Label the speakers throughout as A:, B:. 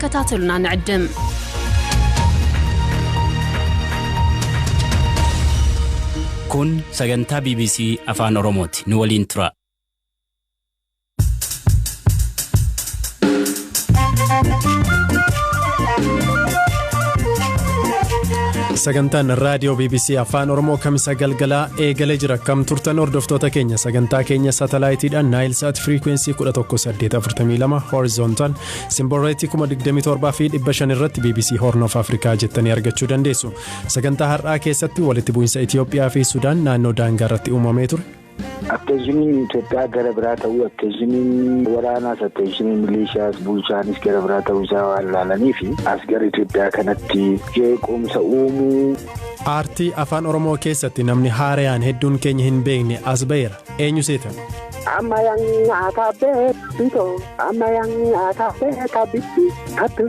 A: ክትከታተሉና ንዕድም።
B: Kun sagantaa BBC Afaan Oromooti. Nu waliin tura.
C: Sagantaan raadiyoo BBC Afaan Oromoo kamisa galgalaa eegalee jira. Akkam turtan, hordoftoota keenya? Sagantaa keenya saatalaayitiidhaan Naayil Saat firiikweensii 11842 horizontal, symbol rate 27,500 irratti BBC Horn of Africa jettanii argachuu dandeessu. Sagantaa har'aa keessatti walitti bu'iinsa Itoophiyaa fi Sudaan naannoo daangaa irratti uumamee ture.
D: Attentioniin Itoophiyaa gara biraa ta'uu, attentioniin waraanaas, attentioniin milishaas, bulchaanis gara biraa ta'uu isaa waan ilaalanii fi as gara Itoophiyaa kanatti jeequmsa uumuu.
C: Aartii Afaan Oromoo keessatti namni haarayaan hedduun keenya hin beekne as ba'eera. Eenyu seetan?
E: Ammayaan bitoo ammayaan kabitti kabbe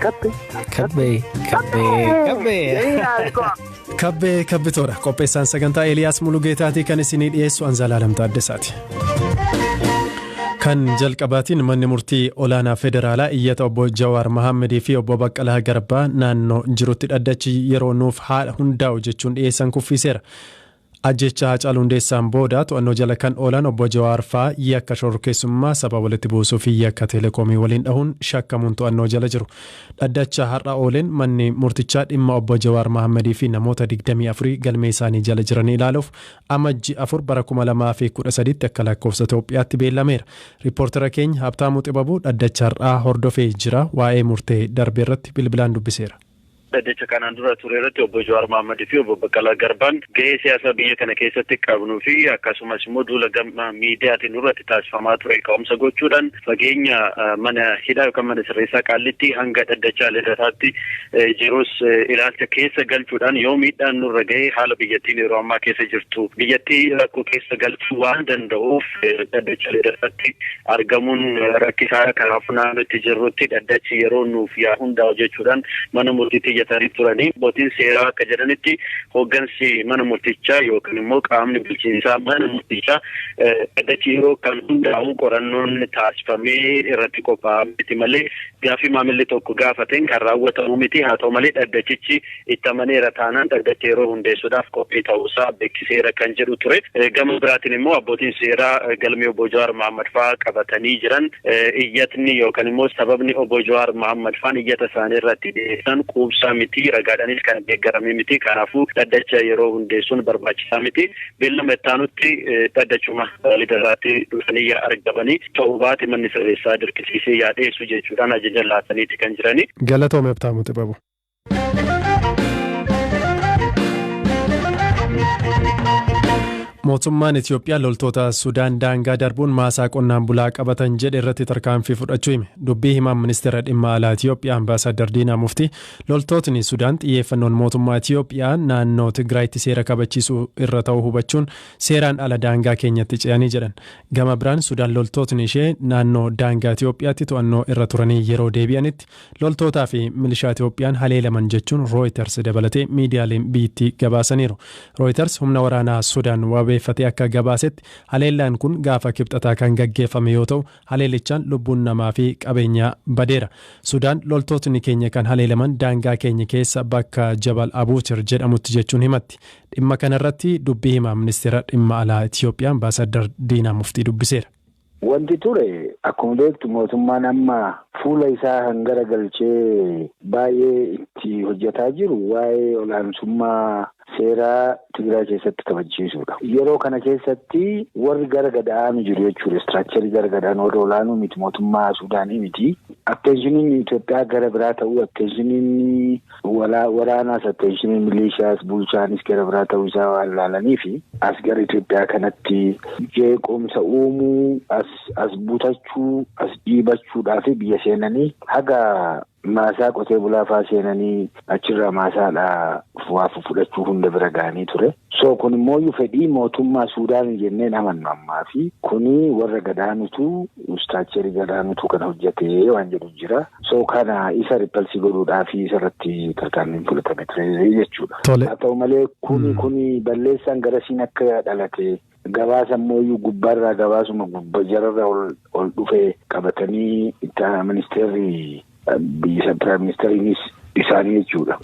E: kabbe.
F: Kabbee kabbee kabbee.
C: Kabbee kabbitoodha. Qopheessaan sagantaa Eeliyaas Mulugeetaatii, kan isinii dhiyeessu Anzalaalam Taaddasaati. Kan jalqabaatiin, manni murtii olaanaa federaalaa iyyata obbo Jawaar Mahammadii fi obbo Baqqalaa Garbaa naannoo jirutti dhaddachi yeroo nuuf haadha hundaa'u jechuun dhiyeessan kuffiseera. Ajjecha Haacaaluu Hundeessaan booda to'annoo jala kan oolan obbo Jawaar fa'aa yakka shororkeessummaa, saba walitti buusuu fi yakka teelekoomii waliin dhahuun shakkamuun to'annoo jala jiru. Dhaddacha har'a ooleen manni murtichaa dhimma obbo Jawaar Mahammadii fi namoota 24 galmee isaanii jala jiran ilaaluuf Amajji 4 bara 2013tti akka lakkoofsa Itoophiyaatti beellameera. Riippoortara keenya Habtaamuu Xibabuu dhaddacha har'aa hordofee jira. Waa'ee murtee darbe irratti bilbilaan dubbiseera.
G: Dhaddacha kanaan dura ture irratti obbo Jawaar Mohaammadii fi obbo Baqqalaa Garbaan gahee siyaasaa biyya kana keessatti qabnuu fi akkasumas immoo duula gama miidiyaatiin irratti taasifamaa ture ka'umsa gochuudhaan fageenya mana hidhaa yookaan mana sirreessaa Qaallitti hanga dhaddacha Lidataatti jirus ilaalcha keessa galchuudhaan, yoo miidhaan nurra gahee haala biyyattiin yeroo ammaa keessa jirtu biyyattii rakkoo keessa galchuu waan danda'uuf dhaddacha Lidataatti argamuun rakkisaa, kanaafuu naannootti jirrutti dhaddachi yeroo nuuf yaa hundaa'u jechuudhaan mana murtiitti iyyatanii turanii. Abbootiin seeraa akka jedhanitti, hooggansi mana murtichaa yookaan immoo qaamni bulchiinsaa mana murtichaa dhaddachi yeroo kan hundaa'u qorannoon taasifamee irratti qophaa'aa miti malee gaaffii maamilli tokko gaafateen kan raawwatamu miti. Haa ta'u malee, dhaddachichi itti amaneera taanaan dhaddacha yeroo hundeessuudhaaf qophii ta'uusaa beeksiseera kan jedhu ture. Gama biraatiin immoo abbootiin seeraa galmee obbo Jawaar Mohammad fa'aa qabatanii jiran iyyatni yookaan immoo sababni obbo Jawaar Mohammad fa'aan iyyata isaanii irratti dhiyeessan quubsaa miti, ragaadhaanis kan deeggarame miti, kanaafuu dhaddacha yeroo hundeessuun barbaachisaa miti, beellama itti dhaddachuma Lidataatti dhufanii yaa argamanii, ta'uu baate manni sirreessaa dirqisiisee yaa dhiyeessu jechuudhaan ajaja laataniiti kan jirani.
C: Galatoome, Habtaamuu Xibabu. Mootummaan Itoophiyaa loltoota Sudaan daangaa darbuun maasaa qonnaan bulaa qabatan jedhe irratti tarkaanfii fudhachuu hime. Dubbii himaan ministeera dhimma alaa Itoophiyaa Ambaasaddar Diinaa Muftii loltootni Sudaan xiyyeeffannoon mootummaa Itoophiyaa naannoo Tigraayitti seera kabachiisuu irra ta'uu hubachuun seeraan ala daangaa keenyatti ce'anii jedhan. Gama biraan Sudaan loltootni ishee naannoo daangaa Itoophiyaatti to'annoo irra turanii yeroo deebi'anitti loltootaa fi milishaa Itoophiyaan haleelaman jechuun Reuters dabalatee miidiyaaleen biyyattii gabaasaniiru. Reuters humna waraanaa Sudaan wabeeffatee akka gabaasetti, haleellaan kun gaafa Kibxataa kan gaggeeffame yoo ta'u, haleellichaan lubbuun namaa fi qabeenyaa badeera. Sudaan loltootni keenya kan haleelaman daangaa keenya keessa bakka Jabal Abuutir jedhamutti jechuun himatti. Dhimma kanarratti dubbii himaa ministeera dhimma alaa Itoophiyaa Ambaasaddar Diinaa Muftii dubbiseera.
D: Wanti ture, akkuma beektu, mootummaan amma fuula isaa hangara galchee baay'ee itti hojjetaa jiru waa'ee olaantummaa seeraa Tigraay keessatti kabachiisuudha. Yeroo kana keessatti warri gara gada'aanu jiru jechuudha. Structure gara gada'aan warra olaanuu miti, mootummaa Suudaanii miti. Attentioniin Itoophiyaa gara biraa ta'uu, attentioniin waraanaas, attentioniin milishaas, bulchaanis gara biraa ta'uu isaa waan ilaalanii fi as gara Itoophiyaa kanatti jeequmsa uumuu, as butachuu, as dhiibachuudhaa fi biyya seenanii haga maasaa qotee bulaa faa seenanii achirraa maasaadhaa waa fudhachuu hunda bira ga'anii ture. So kun immoo fedhii mootummaa Suudaan jenneen amannu ammaa fi kuni warra gadaanutu, structure gadaanutu kana hojjetee waan jedhu jira. So kana isa repulse godhuudhaa fi isarratti tarkaanfiin fudhatame ture jechuudha. Haa ta'u malee, kuni balleessaan garasiin akka dhalate gabaasa immoo gubbaarraa gabaasuma gubbaa jararraa ol dhufe qabatanii ministeerri Biyya Prime Ministeriinis isaanii jechuudha.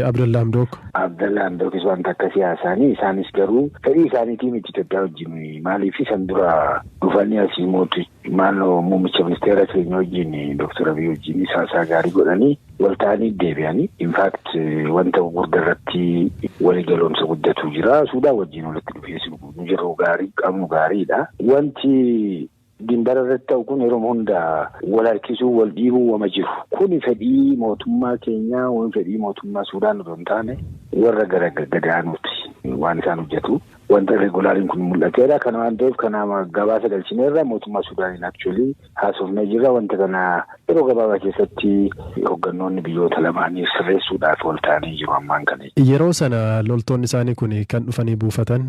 C: Abdallaa Hamdook.
D: Abdallaa Hamdookis wanta akka siyaasaanii isaanis garuu fedhii isaaniitiin miti Itoophiyaa wajjin maaliif isaan dura dhufanii asii mootichi maaloo muummicha ministeera keenya wajjin Dooktar Abiy wajjin haasaa gaarii godhanii wal ta'anii deebi'anii. In fact wanta gurguddaa irratti waliigaloomsa guddatu jira. Suudaan wajjin walitti dhufeessi jiru gaarii qabnu gaariidha. Wanti Dimbara irratti ta'u kun yeroo hunda wal harkisuu wal dhiibuu wama jiru. Kuni fedhii mootummaa keenyaa waan fedhii mootummaa Suudaan otoo hin taane warra gara gadaanuuti waan isaan hojjetu. Wanta irregulaariin kun mul'ateera. Kana waan ta'eef kana gabaasa galchineerra mootummaa Suudaaniin actually haasofnee jirra. Wanta kana yeroo gabaabaa keessatti hooggannoonni biyyoota lamaanii sirreessuudhaaf wal ta'anii jiru ammaan kana.
C: Yeroo sana loltoonni isaanii kun kan dhufanii buufatan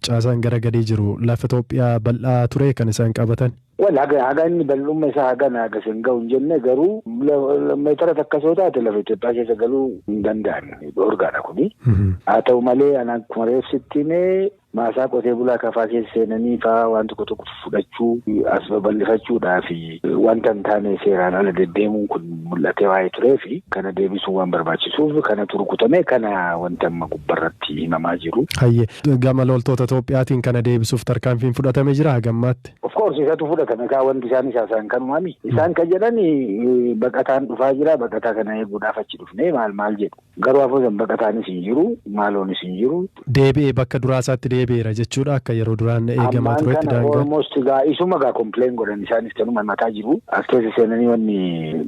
C: caasaan gara gadii jiru lafa Itoophiyaa bal'aa ture kan isaan qabatan.
D: Wal haga inni bal'ummaa isaa haga hagas hin ga'u hin jenne garuu meetira takka soo taate lafa Itoophiyaa keessa galuu hin danda'an dhoorgaadha kuni. Haa ta'u malee anaan akkuma reefsitti maasaa qotee bulaa kafaa keessa seenanii faa waan tokko tokko fudhachuu as babal'ifachuudhaa fi wanta hin taane seeraan ala deddeemuun kun mul'atee waa'ee turee fi kana deebisuun waan barbaachisuuf kanatu rukutame kana wanta amma gubbarratti himamaa jiru.
C: Hayyee gama loltoota Itoophiyaatiin kana deebisuuf tarkaanfiin fudhatame jira hagammaatti.
D: Of course isatu fudhatame kaa wanti isaan isaan kanumaami. Isaan kan jedhan baqataan dhufaa jira baqataa kana eeguudhaaf achi dhufnee maal maal jedhu. Garuu hafuusan baqataanis hin jiru maaloonis hin jiru.
C: Deebi'ee bakka duraa isaatti deebi'eera jechuudha akka yeroo duraan eegamaa turetti
D: daangaa. Almost gaa isuma gaa complain godhan isaanis kanuma mataa jiru. As keessa seenanii wanni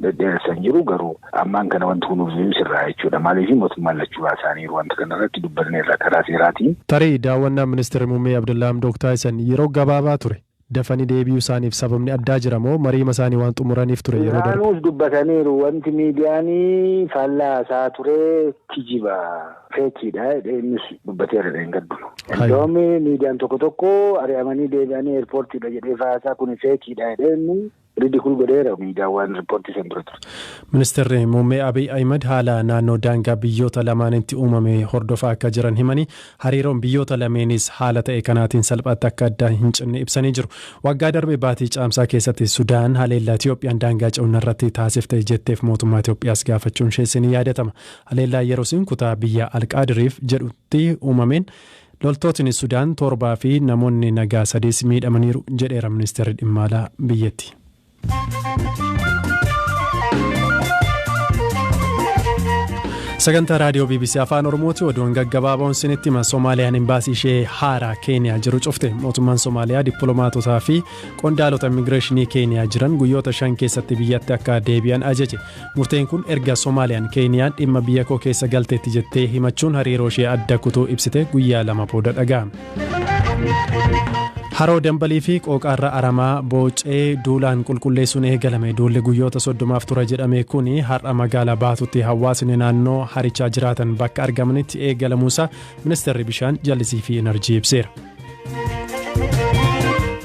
D: dhedheeressan jiru garuu ammaan kana wanti kun sirraa jechuudha. Maaliif mootummaan lachuu isaaniiru wanta kanarratti dubbanneerra karaa seeraatiin.
C: Tarii daawwannaa ministeerri muummee Abdullaa Hamdook taasisan yeroo gabaabaa ture. Dafanii deebi'uu isaaniif sababni addaa jira moo mariima isaanii waan xumuraniif ture yeroo darbe?
D: Isaanuus dubbataniiru wanti miidiyaanii faallaa isaa ture kijiba feekiidha innis dubbateera dheengaddu. Iddoomi miidiyaan tokko tokko ari'amanii deebi'anii eerpoortiidha jedhee faasaa kun feekiidha jedhee inni ridicule godheera miidiyaawwan riippoortii san dura ture.
C: Ministeerri muummee Abiy Ahimad haala naannoo daangaa biyyoota lamaanitti uumame hordofaa akka jiran himanii hariiroon biyyoota lameenis haala ta'e kanaatiin salphaatti akka adda hin cinne ibsanii jiru. Waggaa darbe baatii caamsaa keessatti Sudaan haleellaa Itiyoophiyaan daangaa ce'uun irratti taasifte jetteef mootummaa Itiyoophiyaas gaafachuun ishees ni yaadatama. Haleellaa yeroo kutaa biyya Alqaadiriif jedhutti uumameen loltootni Sudaan 7 fi namoonni nagaa 3 miidhamaniiru jedheera ministeerri dhimma alaa biyyattii. Sagantaa raadiyoo BBC Afaan Oromooti oduun gaggabaaboon sinitti hima. Soomaaliyaan imbaasii ishee haaraa Keeniyaa jiru cufte. Mootummaan Soomaaliyaa dippiloomaatotaa fi qondaalota immigireeshinii Keeniyaa jiran guyyoota 5 keessatti biyyatti akka deebi'an ajaje. Murteen kun erga Soomaaliyaan Keeniyaan dhimma biyya koo keessa galteetti jettee himachuun hariiroo ishee adda kutuu ibsite guyyaa 2 booda dhaga'ame. Haroo dambalii fi qooqaarra aramaa boocee duulaan qulqulleessuun eegalame. Duulli guyyoota 30 tura jedhame kun har'a magaalaa Baatutti hawaasni naannoo harichaa jiraatan bakka argamanitti eegalamuusaa ministeerri bishaan jallisii fi enerjii ibseera.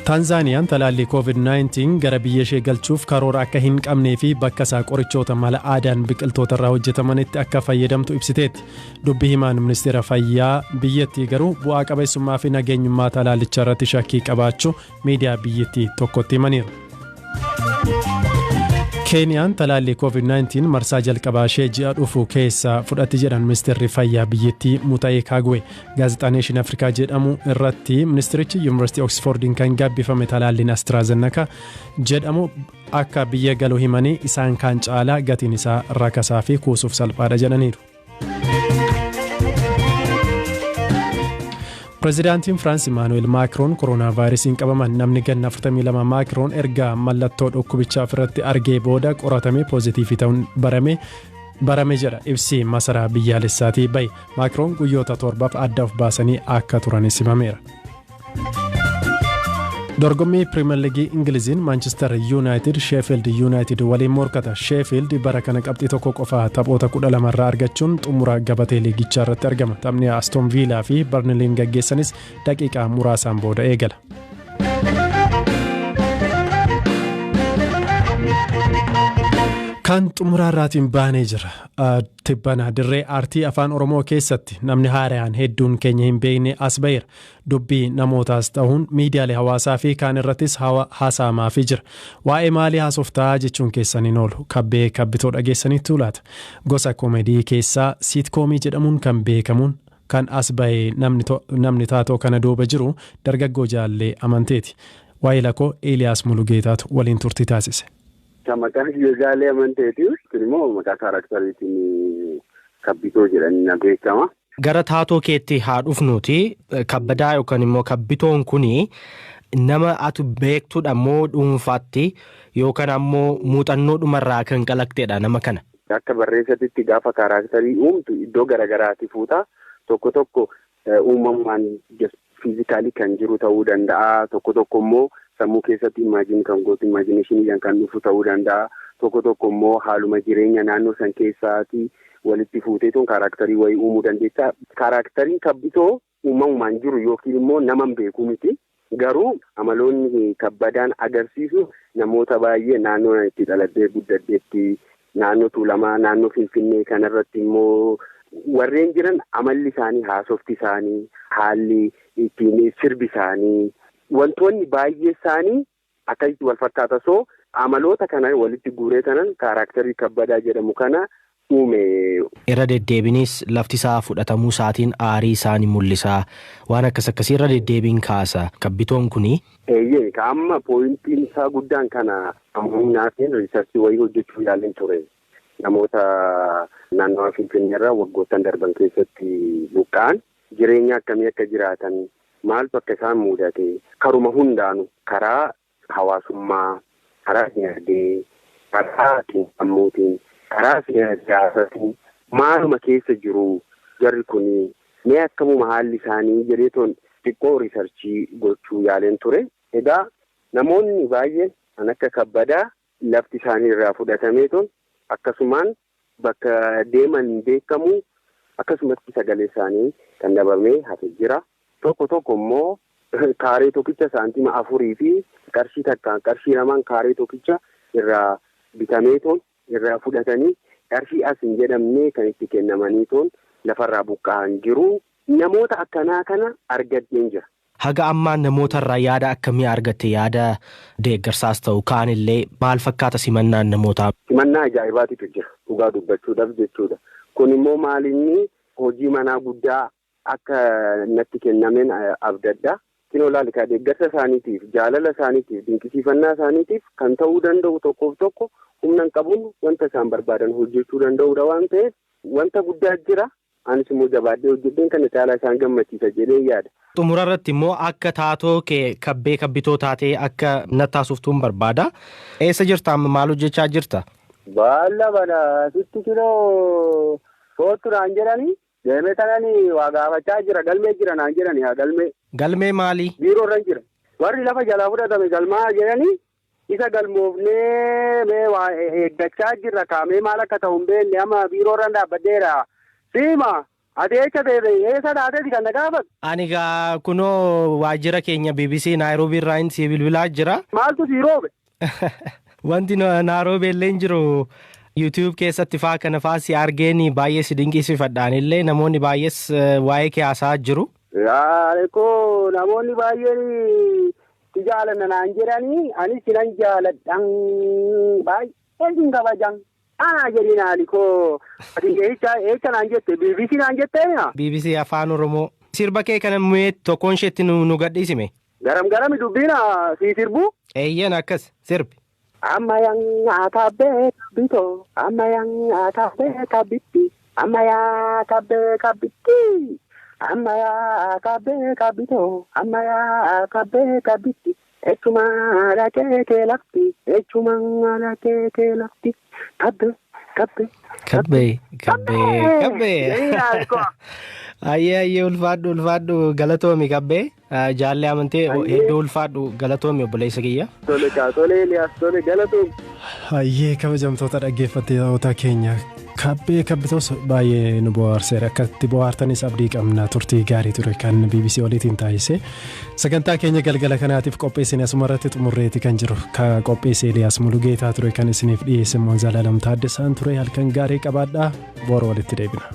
C: Taanzaaniyaan talaallii COVID-19 gara biyya ishee galchuuf karoora akka hin qabnee fi bakka isaa qorichoota mala aadaan biqiltoota irraa hojjetamanitti akka fayyadamtu ibsiteetti. Dubbi himaan ministeera fayyaa biyyattii garuu bu'aa qabeessummaa fi nageenyummaa talaallichaa irratti shakkii qabaachuu miidiyaa biyyattii tokkotti himaniiru. Keeniyaan talaallii COVID-19 marsaa jalqabaa ishee ji'a dhufu keessa fudhatti jedhan ministeerri fayyaa biyyattii Mutaa'ee Kaagwe. Gaazexaa Neeshin Afrikaa jedhamu irratti ministerichi Yuunivarsiitii Oksfoordiin kan gabbifame talaalliin AstraZeneca jedhamu akka biyya galu himanii isaan kaan caalaa gatiin isaa rakasaa fi kuusuuf salphaadha jedhaniiru. Pireezidaantiin Firaans Imaanu'eel Maakiroon kooroonaa vaayirasiin qabaman. Namni ganna 42 Maakiroon erga mallattoo dhukkubichaa ofirratti argee booda qoratamee poozitiivii ta'uun barame jedha ibsi masaraa biyyaalessaatii bahe. Maakiroon guyyoota 7 adda of baasanii akka turanis himameera. Dorgommii Pirimeer Liigii Ingiliziin Maanchister Yuunaayitid Sheefiild Yuunaayitid waliin morkata. Sheefiild bara kana qabxii 1 qofa taphoota 12 irraa argachuun xumura gabatee liigichaa irratti argama. Taphni Aston Viilaa fi Barniliin gaggeessanis daqiiqaa muraasaan booda eegala. Kan xumuraarraatiin baanee jira. Tibbana dirree aartii Afaan Oromoo keessatti namni haaraan hedduun keenya hin beekne as ba'eera. Dubbii namootaas ta'uun miidiyaalee hawaasaa fi kaan irrattis haasa'amaafii jira. Waa'ee maalii haasoftaa jechuun keessan hin oolu. Kabbee Kabbitoo dhageessanitti laata. Gosa koomedii keessaa siitkoomii jedhamuun kan beekamuun kan as ba'e namni taatoo kana duuba jiru dargaggoo Jaallee Amanteeti. Waa'ee lakoo Eeliyaas Mulugeetaatu waliin turtii taasise.
A: Maqaan kiyya Jaalee Amanteeti. Kun immoo maqaa characteriitiin Kabbitoo jedhanii beekama.
F: Gara taatoo keetti haa dhufnuuti. Kabbadaa yookaan immoo Kabbitoon kuni nama atu beektudha moo dhuunfaatti yookaan ammoo muuxannoo dhumarraa kan kalaqxedha nama kana?
A: Akka barreessatitti gaafa characterii uumtu iddoo garaagaraatti fuuta. Tokko tokko uumamumaan physically kan jiru ta'uu danda'a. Tokko tokko immoo sammuu keessatti imagine kan gootu, imaginationiidhaan kan dhufu ta'uu danda'a. Tokko tokko immoo haaluma jireenya naannoo san keessaati walitti fuuteetuun characterii wayii uumuu dandeessa. Characteriin Kabbitoo uumamumaan jiru yookiin immoo nama hin beeku miti. Garuu amaloonni Kabbadaan agarsiisu namoota baay'ee naannoo itti dhaladhee guddadheetti, naannoo Tuulamaa, naannoo Finfinnee kanarratti immoo warreen jiran amalli isaanii, haasofti isaanii, haalli ittiin sirbi isaanii, wantoonni baay'ee isaanii akkasitti wal fakkaata. So amaloota kana walitti guuree kanan characterii Kabbadaa jedhamu kana uume.
F: Irra deddeebiinis lafti isaa fudhatamuu isaatiin aarii isaa ni mul'isa. Waan akkas akkasii irra deddeebiin kaasa. Kabbitoon kuni.
A: Eeyyee, ka amma pointiin isaa guddaan kana ammuunaatiin researchii wayii hojjechuu yaaleen ture. Namoota naannawaa Finfinnee irraa waggoottan darban keessatti buqqa'an jireenya akkamii akka jiraatan, maaltu akka isaan mudate, karuma hundaanu, karaa hawaasummaa, karaa dinagdee, karaa sammuutiin, karaa siyaasaatiin maaluma keessa jiru jarri kuni, mee akkamuma haalli isaanii jedheetoon xiqqoo researchii gochuu yaaleen ture. Egaa namoonni baay'een kan akka Kabbadaa lafti isaanii irraa fudhatameetoon akkasumaan bakka deeman beekamu, akkasumatti sagalee isaanii kan dhabamee hafe jira. Tokko tokko immoo kaaree tokkicha saantima 4 fi qarshii takkaan, qarshii 2n kaaree tokkicha irraa bitameetoon irraa fudhatanii qarshii as hin jedhamne kan itti kennamaniitoon lafarraa buqqa'an jiru. Namoota akkanaa kana argadheen jira.
F: Haga ammaa namootarraa yaada akkamii argatte? Yaada deeggarsaas ta'u kaanillee maal fakkaata simannaan namootaa?
A: Simannaa ajaa'ibaatitu jira dhugaa dubbachuudhaaf jechuudha. Kun immoo maalinni hojii manaa guddaa akka natti kennameen abdadda. Kinoo laalikaa, deeggarsa isaaniitiif, jaalala isaaniitiif, dinqisiifannaa isaaniitiif kan ta'uu danda'u tokkoof tokko humna hin qabuun wanta isaan barbaadan hojjechuu danda'udha waan ta'eef wanta guddaa jira. Anis immoo jabaadhee hojjedheen kana caalaa isaan gammachiisa jedhee yaada.
F: Xumura irratti immoo akka taatoo kee Kabbee Kabbitoo taatee akka nattaasuftuun barbaada. Eessa jirta amma, maal hojjechaa jirta?
A: Baala bana sitti kinoo soottu naan jedhanii deemee tananii waa gaafachaa jira, galmee jira naan jedhanii haa galmee.
F: Galmee maali?
A: Biiroo irra jira. Warri lafa jalaa fudhatame galmaa jedhanii isa galmoofnee mee waa eeggachaa jirra, kaamee maal akka ta'u hin beekne, amma biiroo irra dhaabbadheera. Siima, ati eessa teete, eessa taateeti kan na gaafatu?
F: Ani gaa kunoo waajjira keenya BBC Naayiroobii irraa si bilbilaa jira.
A: Maaltu sii roobe?
F: Wanti Naayiroobii illee hin jiru. YouTube keessatti faa kana faa si argeen baay'ee si dinqisiifadhaan illee, namoonni baay'ees waa'ee kee haasa'aa jiru.
A: Yaa'ee, namoonni baay'een si jaalanna naan jedhanii, anis sinan jaaladhan, baay'ee sin kabajan. Anaa jedhin koo, ati eessa naan jette, BBC naan jettee?
F: BBC Afaan Oromoo. Sirba kee kana mee tokkoon isheetti nu gadhiisime.
A: Garam garami dubbiina sii sirbu?
F: Eeyyan, akkas sirbi.
E: Amma yaa kabbee kabbitoo, amma yaa kabbee kabbitti, amma yaa kabbee kabbitti, amma yaa kabbee kabbitoo, amma yaa kabbee kabbitti, echuma dhaqee kee lafti, echuma dhaqee kee lafti, kabbee kabbee.
F: Kabbee kabbee kabbee. Ayyee ayyee, ulfaadhu ulfaadhu, galatoomi Kabbee. Jaallee Amantee, hedduu ulfaadhu, galatoomi obboleessa kiyya.
A: Tole kaa, tole Eliyaas, tole, galatoomi.
C: Hayyee, kabajamtoota dhaggeeffattoota keenya, Kabbee Kabbitoos baay'ee nu bohaarseera. Akka itti bohaartanis abdii qabna. Turtii gaarii ture kan BBC waliitiin taasise. Sagantaa keenya galgala kanaatiif qopheessine asuma irratti xumurreeti kan jiru. Ka qopheesse Eliyaas Mulugeetaa ture, kan isiniif dhiyeesse immoo Zalaalam Taaddasaan ture. Halkan gaarii qabaadhaa. Boru walitti deebina.